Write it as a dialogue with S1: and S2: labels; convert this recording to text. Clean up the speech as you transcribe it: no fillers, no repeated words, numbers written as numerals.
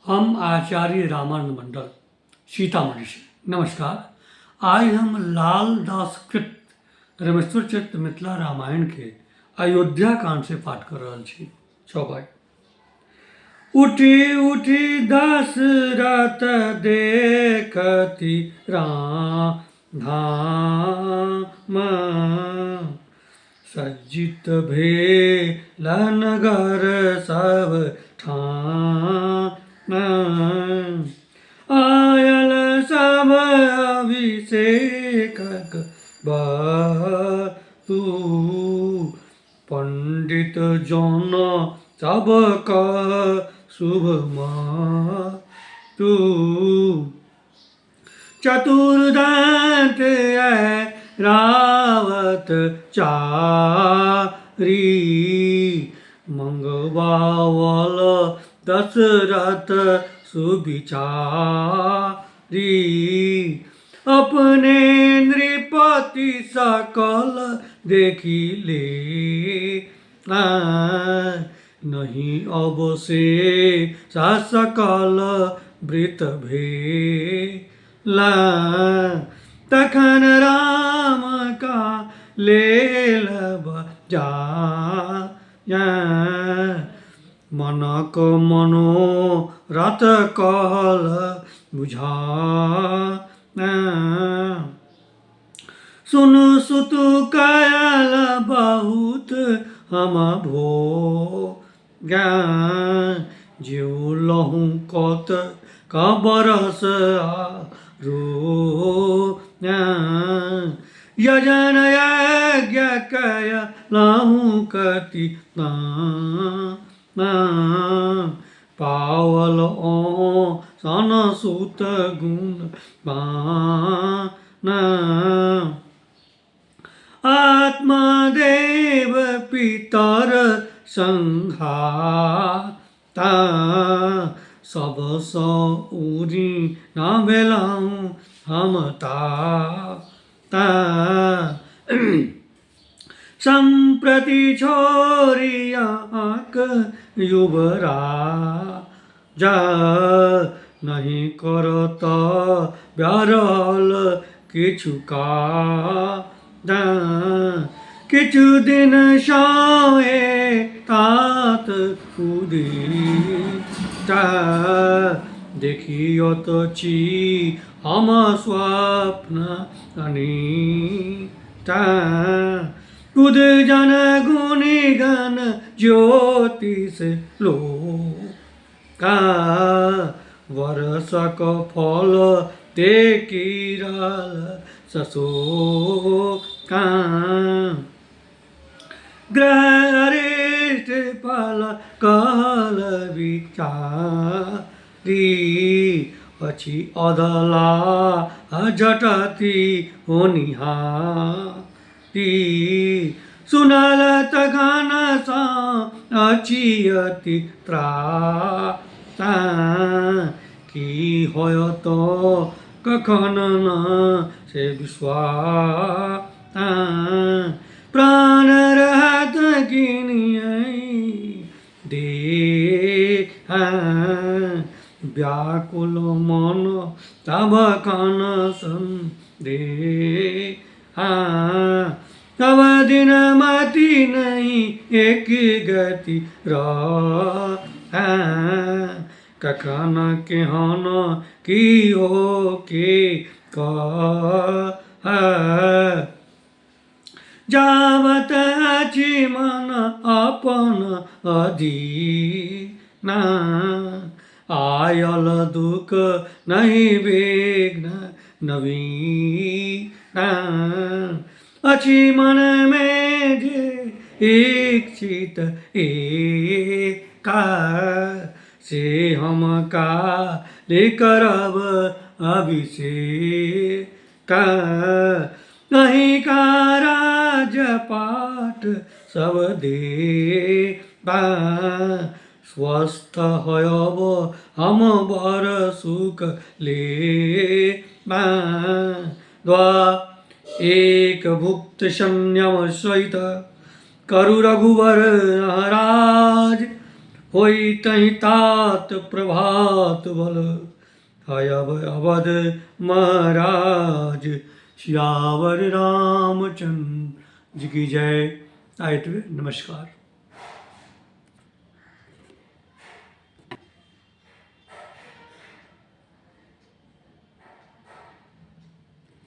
S1: हम आचार्य रामानंद मंडल सीतामढ़ी से नमस्कार। आइ हम लालदास कृत रमेश्वर चरित्र मिथिला रामायण के अयोध्या कांड से पाठ कर रहल छी। चौपाई उठी उठी दशरथ देखती राम धाम सज्जित भेल नगर सब ठाम आयल सब अभिषेकक तू पंडित जन सब कह शुभ तू चतुर्दंत रावत चारी मंगवावल दशरथ सुविचारी अपने नृपति सकल देखिले नहीं अब से सकल वृत भेला तखन राम का लेल जा मनक मनोरथ कहल बुझा सुनु सुतु कयल बहुत हम भो जिउलहुँ कत कबरस रो यजन यज्ञ कयलहुँ कति पावल ओ सन सुत गुण आत्मदेव पितर संघाता सबसँ उरी न भेलहुँ हम ता सम्प्रति छोरी अहाँक युवराज नहि करत ब्यारल किछु काज किछु दिन सए तात उदिता देखियत छी हम स्वप्न अनिता बुध जन गुणी गण ज्योतिष लोका वर्षक फल ते किरल सशोका ग्रह अरिष्ट फल कहल विचारी अछि अधला झटति होनिहारी सुनल तखन सँ अछि अति त्राता की होयत कखन न से विश्वास प्राण रहत गिनियै दे व्याकुल मन तब कन दे तब दिन मति नहीं एक गति र कखन केहन की हो के कह जावत अछि मन अपन अधीना आयल दुख नहि विघ्न नवीना अछि मनमे जे इच्छित एका से हम काली करब अभिषेक नहीं का राज पाठ सब देबा स्वस्थ होयब हम बर सुख ले द्वा एक भुक्त संयम सहित करु रघुबर राज। होई तहि तात प्रभात बल अयब अवध महाराज सियावर रामचंद्र जी की जय। आयतवे नमस्कार।